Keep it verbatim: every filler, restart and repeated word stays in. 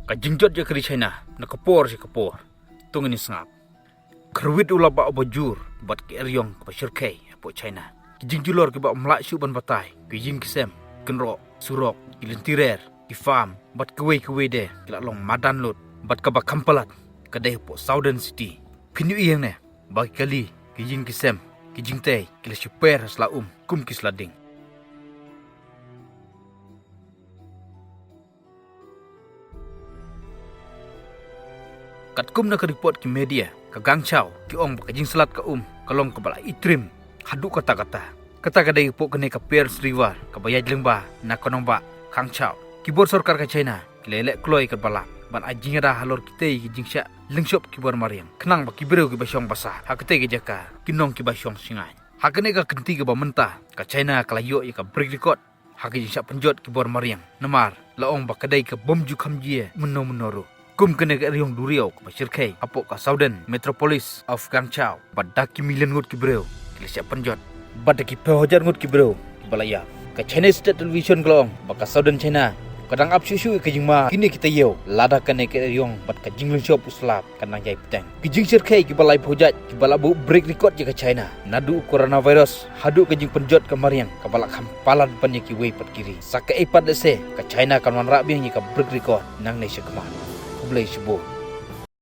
Ka jingjot ïa ka ri China na ka por sha ka por. To ngin ïa sngap. Kyrwit u la bah uba jur bad ka eriong kaba shyrkhei hapoh China. Ki jingjulor kiba ym lah shuh ban batai, ki ïing ki sem, kynroh, surok, ki lynti rer, ki farm bad kiwei kiwei de ki la long madan lut. Bad kaba kham palat ka dei hapoh Southern City. Phin ïohi hangne ba ki kali, ki ïing ki sem, ki jingtei ki la shu per ha sla um kum ki sla ding. Katkum na ka report ki media, ka Guangzhou ki ong ba ka jingslad ka um ka long kaba la itrim haduh katta katta. Kata ka dei hapoh kane ka Pearl River kaba ïaid lyngba na ka nongbah Guangzhou. Ki bor sorkar ka China ki la leh kloi katba lah ban ai jingïada halor kitei ki jingshah lyngshop ki bor mariang, khnang ba ki briew kiba shong basa ha katei ka jaka kin long kiba shong shngaiñ. Ha kane ka kynti kaba mynta, ka China ka la ïoh ïa ka break record ha ka jingshah pynjot ki bor mariang. Namar la ong ba ka dei ka bym ju kham jia mynno mynno ruh. Kum kane ka eriong duriaw kaba shyrkhei hapoh ka Southern Metropolis of Guangzhou, bad da ki million ngut ki briew ki la shah pynjot, bad da ki phew hajar ngut ki briew kiba la ïap. Ka Chinese State Television ka la ong ba ka Southern China ka dang ap shuh shuh ïa ka jingma kine ki taïew, lada kane ka eriong bad ka jinglyngshop u slap ka nang ïai bteng. Ki jingshyrkhei kiba laiphew jait kiba la buh break record ïa ka China, naduh u coronavirus haduh ka jingpynjot ka mariang kaba la kham palat ban ïa kiwei pat ki ri. Sa kaei pat lehse ka China kan wanrah biang ïa ka break record nangne shakhmat. Khublei shibun.